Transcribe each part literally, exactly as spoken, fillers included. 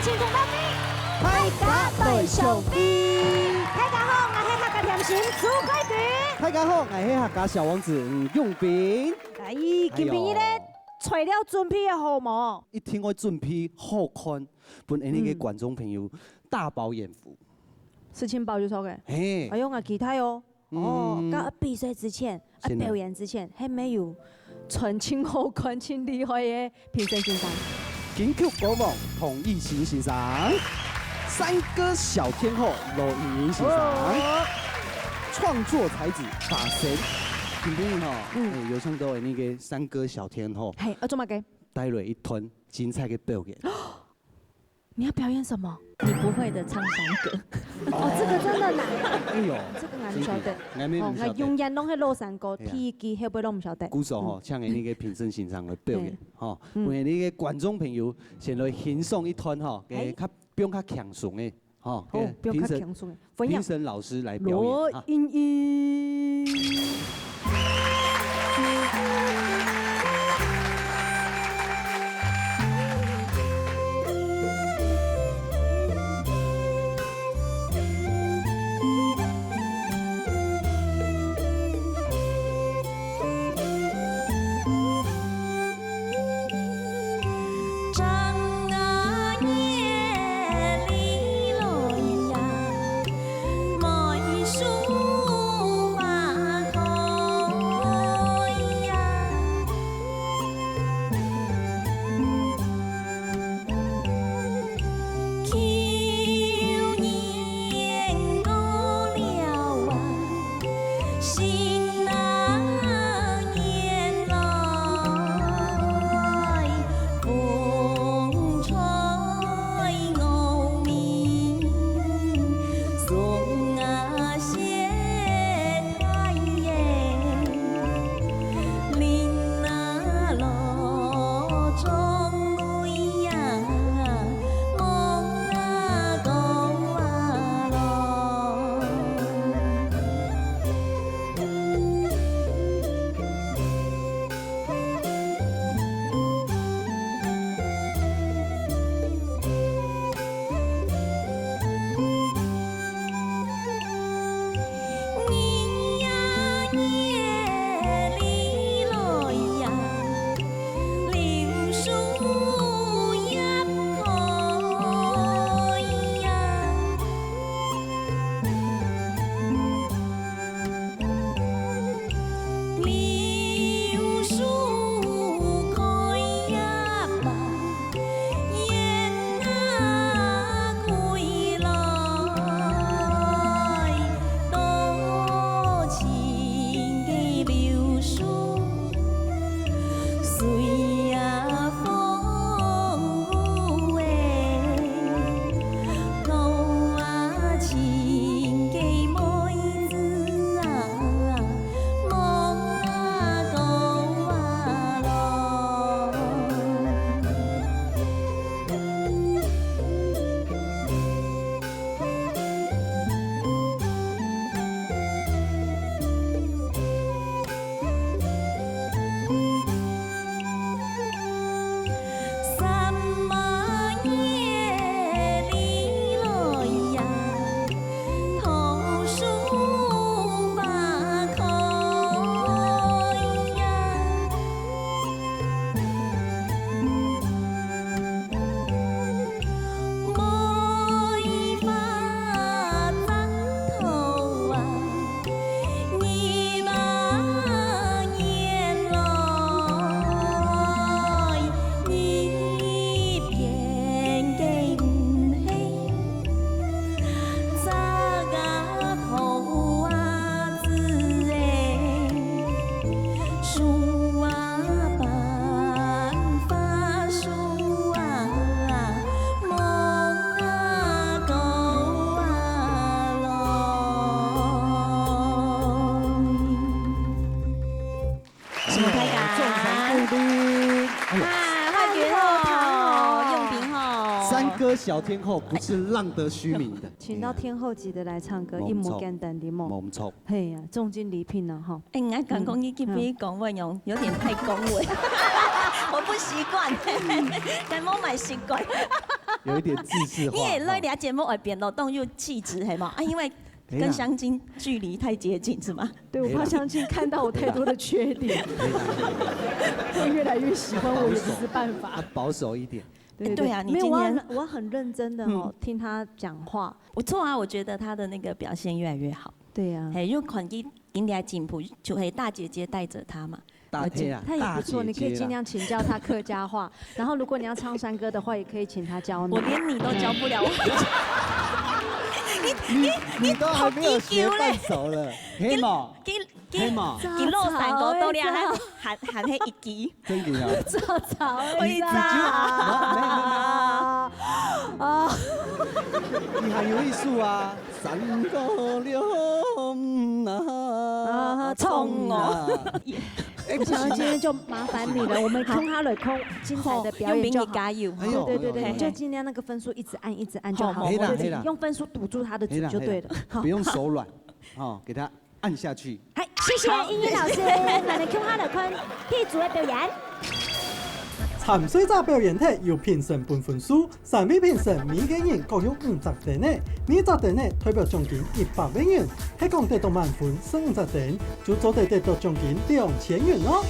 大家來相會。大家好，𠊎係客家甜心朱貴君。大家好，𠊎係客家小王子吳永斌。哎，今晡日呢，哎喲。材料準備好無？一定愛準備好看，分𠊎等个觀眾朋友大飽眼福。事情包就說个。嘿。哎喲，𠊎期待哦。 哦，嗯。該比賽之前，啊，先來。表演之前，還無有傳盡好看、盡厲害个評審先生。金曲歌王唐藝昕先生，山歌小天后羅穎穎先生，哦。創作才子法神，今晡日吼，嗯。哎，有請到𠊎等个山歌小天后，嘿，啊，做麼个？帶來一段精彩个表演。 你要表演什麼？你不會的唱山歌。哦，這個真的難。哎喲，這個𠊎毋曉得。真的，𠊎也毋曉得。哦，𠊎永遠攏係老山歌，哎呀。第一句後背攏毋曉得。故所吼，嗯。請𠊎等个評審先生來表演，嗯。吼，嗯。分𠊎等个觀眾朋友先來欣賞一段吼，好。哎。較，放較輕鬆个，吼，好，放較輕鬆个。 分享。評審老師來表演啊。羅穎穎。謝謝大家。掌聲鼓勵。哎喲。啊，歡迎哦，永斌哦。山歌小天后不是浪得虛名的。請到天后級的來唱歌，哎呀。一模簡單的嘛。無毋著。嘿呀，重金禮聘呢，哈。哎，𠊎感覺你今晡日講話有，有點太恭維。我不習慣，感覺蠻習慣。有一點自視化，你也來這節目會變到當有氣質，係無？啊，因為跟相親距離太接近，是嗎？對，我怕相親看到我太多的缺點，會越來越喜歡我也不是辦法。他保守一點。對，對啊，你今天，沒有，我很，我很認真的哦，嗯。聽他講話。不錯啊，我覺得他的那個表現越來越好。對啊。嘿，因為看佢今天進步，就係大姐姐帶著他嘛。大，我記，嘿啊，他也不錯，大姐姐啦。你可以盡量請教他客家話。然後如果你要唱山歌的話，也可以請他教你。我連你都教不了我。你，你，你都還沒有學半熟了，你，係無？你，你，係無？你老山歌到了，還，還，還係一句。真的啊？早早的啦。會早。沒有，沒有，沒有。啊。你還有一首啊，山歌了，嗯啊，啊，衝哦。衝啊。哎，不行啊。我想要今天就麻煩你了，我們聽他的空，精彩的表演就好。好，用民意加油。哎呦，對，對，對，哎呦，哎呦。你就盡量那個分數一直按，一直按就好。好，好，我自己用分數堵住他的嘴就對了。好。不用手軟，哦，給他按下去。嗨，謝謝英英老師，咱來共下來看第一組的表演。參賽者表演忒有評審分分數，三位評審每個人各有五隻燈仔，每隻燈仔代表獎金一百個銀，係講得到滿分十五隻燈，就做得得到獎金兩千銀哦。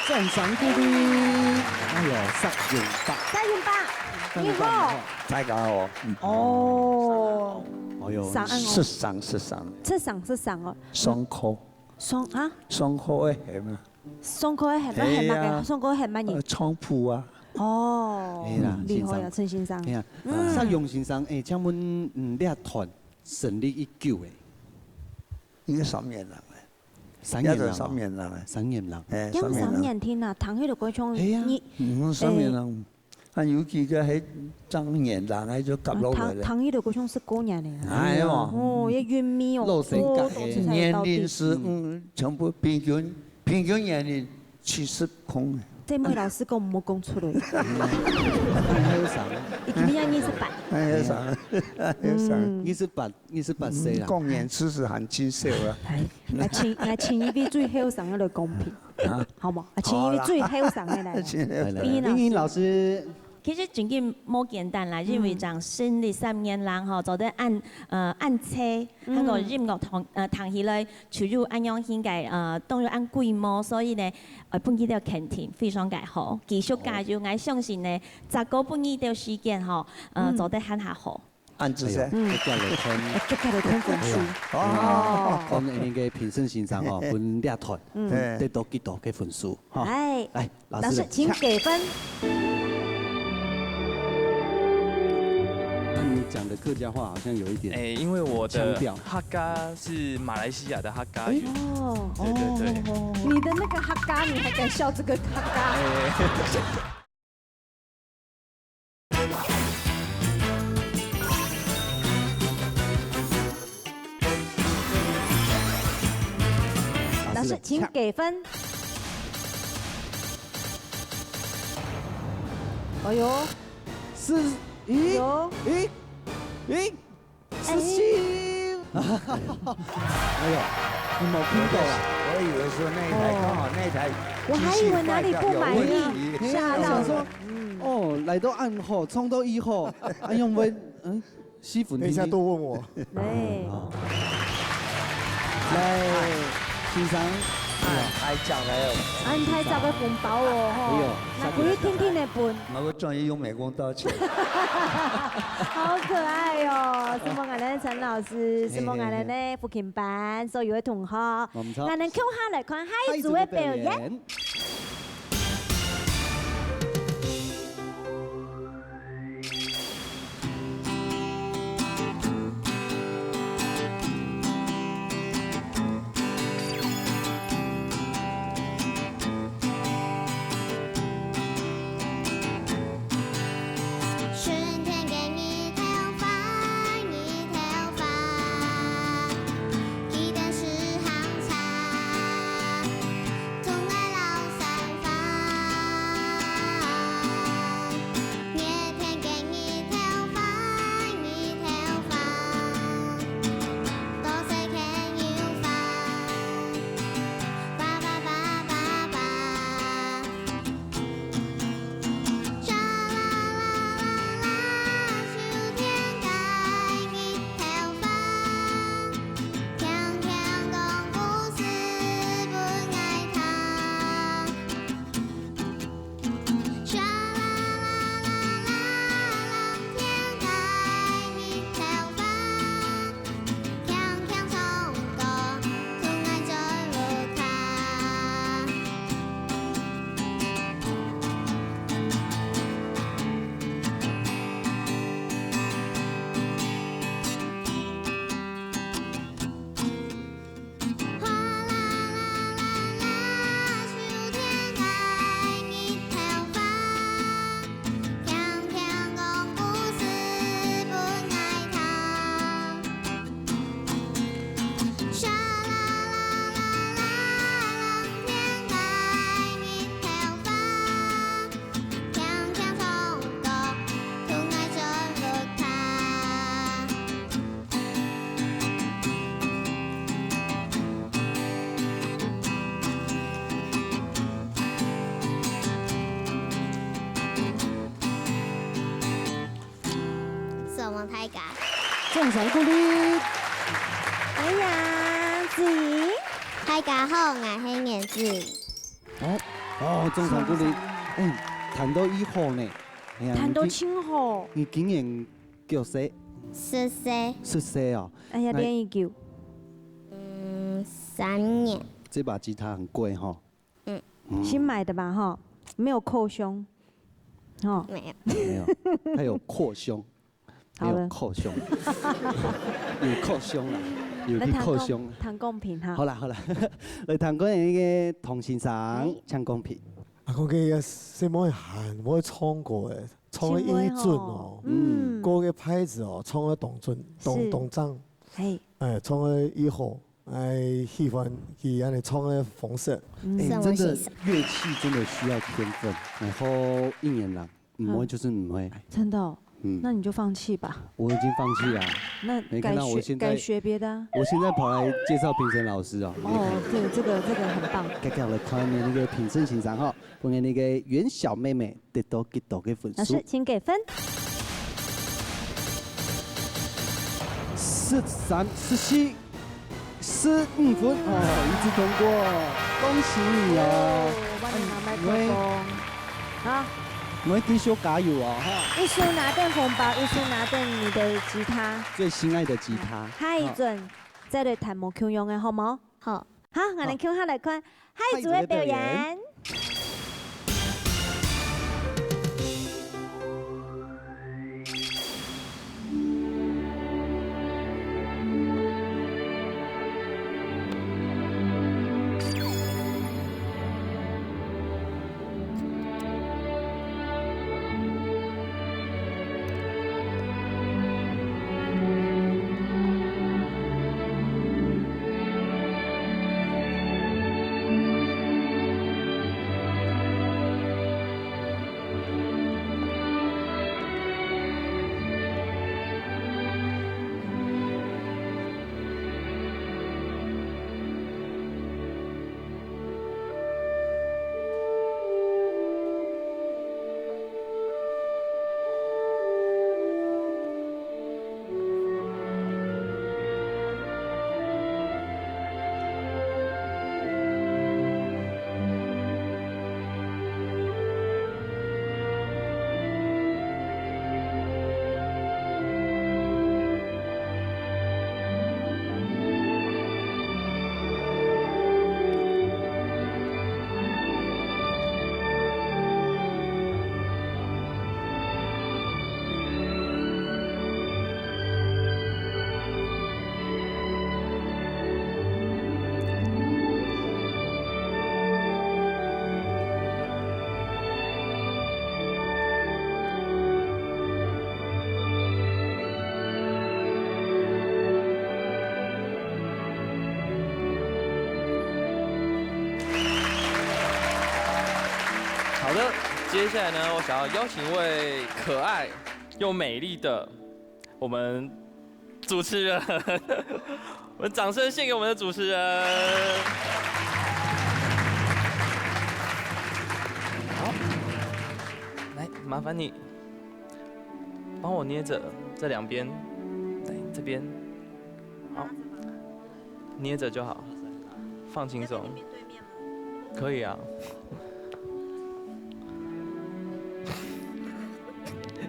掌聲鼓勵。哎喲，石永伯。石永伯，你好。大家好。嗯。哦。哎喲。上岸哦。食生，食生。食生，食生哦。上課。上，啊？上課會喊啊。上課會喊，會喊麼个？哎呀。上課喊麼个？呃，唱譜啊。哦，哎啦，厲害啊，先生。陳先生。哎呀，嗯。石永先生，哎，請問，嗯，這團成立已久誒？應該三年了。 三年了哦。也就三年了。三年了。哎，也有三年了。三年天啊，聽起來好像係啊。你，嗯，三年了。哎。啊，有幾个還正年人，還就夾落來了。啊，聽，聽起來好像係過年个啊。哎喲。哦，也韻味哦，老生家。哦，都係年齡是，嗯。嗯，全部平均，平均年齡七十空。這位老師講毋好講出來。嗯。還有啥呢？已經變二十八。還有啥？還有啥？嗯。二十八。 二十八歲啦。嗯，過年吃食還盡少啊。哎，啊，請，啊，請一位最後生个來公平，啊？好無？啊，請一位最後生个來。好啦。請一位。來，來，來。英英老師。英英老師。其實真經無簡單啦，嗯。因為像成立三年人吼，做得恁，呃，恁齊，嗯。還有音樂堂，呃，聽起來就有恁樣形个，呃，當有恁規模，所以呢，呃，分佢兜肯定非常个好，繼續加油，好。𠊎相信呢，再過分佢兜時間吼，呃，嗯。做得還較好。 恁仔細。哎喲，嗯。結果來看，哎，結果來看分數。哎喲，哦。看𠊎等个評審先生吼，分這團，嗯。分得到幾多个分數，哈。哎，來，老師，老師，請給分。那你講的客家話好像有一點哎，因為我的腔調。客家是馬來西亞的客家語。哎。哦，對，對，對。哦，哦，哦。你的那個客家，你還敢笑這個客家？哎。 老師，請給分。哎喲。是，咦？有。咦？咦？ 哎。是，是。哎喲，你沒聽到啊？我以為說那一台，哦。剛好那一台機器壞掉，我還以為哪裡不滿意，有問題。嚇到我。哎呀，我想說，嗯。哦，來到恁好，唱到恁好，哎喲，我，嗯，師傅，等一下多問我。對。哦。來，先生。哎，還講了。恁大隻个紅包哦，吼。哎喲，那不如天天來分。 我个專業用美工刀切。好可愛哦！承蒙𠊎等陳老師，承蒙𠊎等呢，福建班所有个同學。無錯。𠊎等共下來看下一組个表演。下一組个表演。 春天个日頭花，日頭花，記得時行茶，同𠊎摎山花。 熱天个日頭花，日頭花，多謝牽牛花，花花花花花。沙啦啦啦啦，秋天个日頭花，輕輕講故事分𠊎聽。 沙啦啦啦啦，藍天个日頭花，輕輕唱歌，同𠊎做舞台。 承蒙大家。掌聲鼓勵。哎呀，子怡。大家好，𠊎係顏子怡。哦，哦，掌聲鼓勵。掌聲。哎，彈到異好呢。哎呀，彈到真好。你今，你今年幾歲？十歲。十歲哦。哎呀，那練已久。嗯，三年。這把吉他很貴哈。嗯。嗯。新買的吧，哈？沒有擴胸，哈？沒有。沒有，它有擴胸。 好了。沒有擴胸。有擴胸啦，有去擴胸。來談公，談公平哈。好啦，好啦，來談公平个童先生，哎。請公平。啊，講个細妹還會唱歌誒，唱个異準哦，細妹吼，嗯。歌个拍子哦，唱个當準，當，是。當正，嘿。哎，唱个異好，哎，喜歡佢恁樣唱个方式。嗯。哎，真的，樂器真的需要天分，然後一年來 毋會就是毋會。真的哦？嗯。那你就放棄吧。我已經放棄了。那你看到我現在，改學，改學別的啊。我現在跑來介紹評審老師哦。哦，對，這個，這個很棒。該，該來看你那個評審先生哈，分你那個袁小妹妹得到幾多個分數？老師，請給分。十三，十四。 十五分，哦，一致通過，恭喜你哦。哦，萬里馬麥克風。哎，好。我們繼續加油哦，哈。一手拿等紅包，一手拿等你的吉他。最心愛的吉他。下一轉，好。再來彈無共樣个，好無？好。好，𠊎等共下來看下一組个表演。好。下一組的表演。 好的，接下來呢，我想要邀請一位可愛又美麗的我們主持人，我們掌聲獻給我們的主持人。好，來，麻煩你幫我捏著這兩邊，來，這邊，好，捏著就好，放輕鬆。可以啊。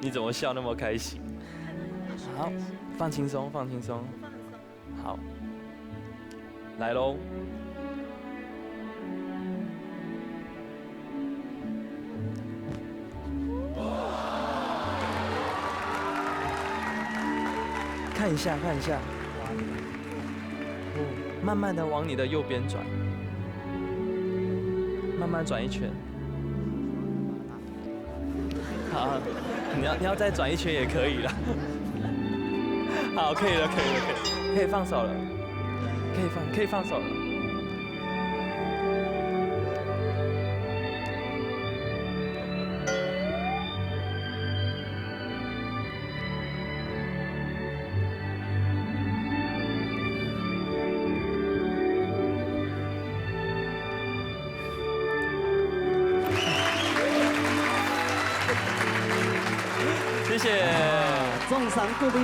你怎麼笑那麼開心？好，放輕鬆，放輕鬆。好，來嘍。看一下，看一下。慢慢地往你的右邊轉，慢慢轉一圈。 好，你要，你要再轉一圈也可以了。好，可以了，可以了，可以了，可以放手了，可以放，可以放手了。謝謝。啊，掌聲鼓勵。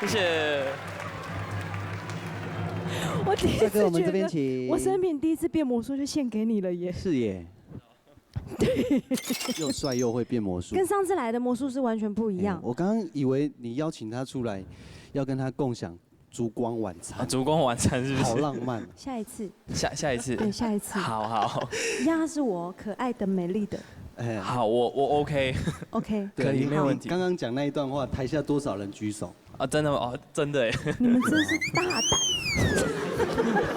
謝謝。我第一次觉得，帅哥，我们这边请。我生平第一次变魔术就献给你了耶。是耶。又帅又会变魔术。跟上次来的魔术师完全不一样。哎，我刚刚以为你邀请他出来，要跟他共享烛光晚餐。啊，烛光晚餐是不是？好浪漫啊。下一次。下，下一次。对，下一次。好，好。一样是我可爱的、美丽的。哎。好，我，我OK。OK。对，可以，你看，没有问题。刚刚讲那一段话，台下多少人举手？啊，真的吗？哦，真的耶。你们真是大胆。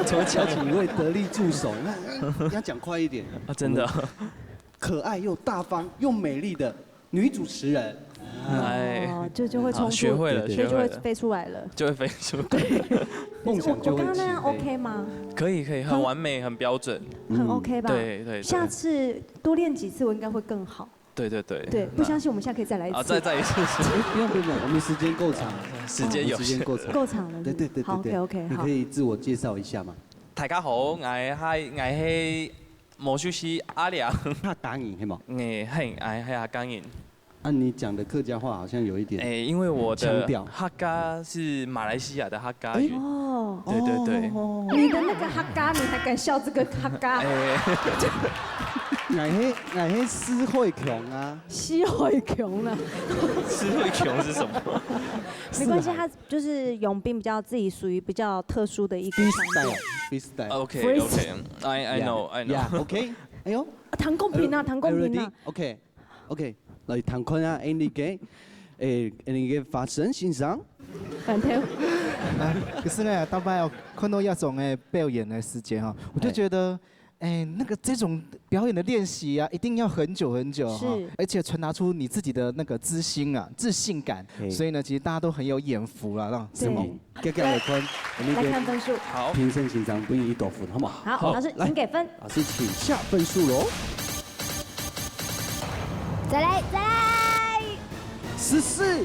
怎么讲？邀请一位得力助手，那，那要讲快一点。啊，真的。我们可爱又大方又美丽的女主持人。哎。哦，就，就会冲出，好，学会了，对，对，对。就会飞出来了。就会飞出来。对。梦想就会起飞。我，我刚刚那样OK吗？可以，可以，很完美，很标准。很OK吧？嗯。对，对，对。下次多练几次，我应该会更好。对，对，对。对，那，不相信我们现在可以再来一次。啊，再，再一次。不用，不用，不用，我们时间够长。时间有限。我们时间够长。够长了，对，对，对，对，好，对。OK，OK，你可以自我介绍一下吗？大家好，𠊎係，𠊎係魔术師阿良。客家人，係無？誒，係，𠊎係客家人。啊，你讲的客家话好像有一点，誒，因为我的腔调。客家是马来西亚的客家语。誒。哦。对，对，对。哦。你的那个客家，你还敢笑这个客家？哎。𠊎係，𠊎係四海腔啊。四海腔啊。四海腔是什么？没关系，他就是永斌比较自己属于比较特殊的一个腔调。Freestyle，freestyle。OK，OK，I，I know，I know。Yeah，OK。哎呦。啊，谈公平啊，谈公平啊。Are you ready？OK。 OK，来，谈看啊，恁个，誒，恁个发生欣赏。反正。啊，可是呢，大家哦，看到这种，誒，表演的时间哈，我就觉得，哎。哎，那个这种表演的练习啊，一定要很久很久哈，是。而且传达出你自己的那个自信啊、自信感，嘿。所以呢，其实大家都很有眼福啦，那种。对。是吗？ 来，来看分数。好。评审先生分你一多分，好吗？好，好，老师，来，请给分。老师，请下分数喽。再来，再来。十四。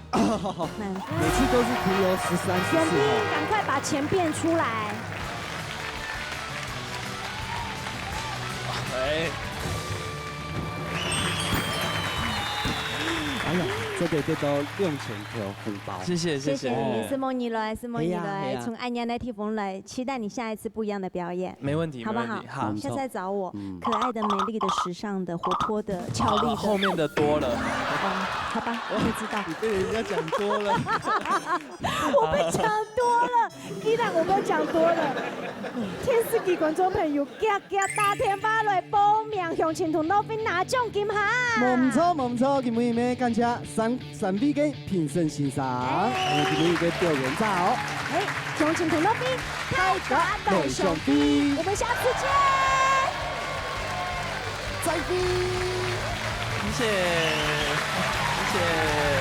啊，满分。每次都是停留十三、十四。选兵，赶快把钱变出来。哎。 哎呀，这个得到两千块红包。谢谢，谢谢。谢谢你，承蒙你来，承蒙你来，係啊，係啊。从安阳的地方来，期待你下一次不一样的表演。没问题，好不好？没问题，好。下次再找我，嗯。可爱的、美丽的、时尚的、活泼的、俏丽的。哦，后面的多了。哦，好吧，我不知道。你被人家讲多了。我被讲多了。 既然我们讲多了，电视机观众朋友，遽遽打电话来报名，详情同老师拿奖金哈。無毋著，無毋著，今晡日感謝三，三位个评审先生，哎。還有今晡日个表演者哦。哎，详情同老师大家來相會。我們下次見。再會。謝謝，謝謝。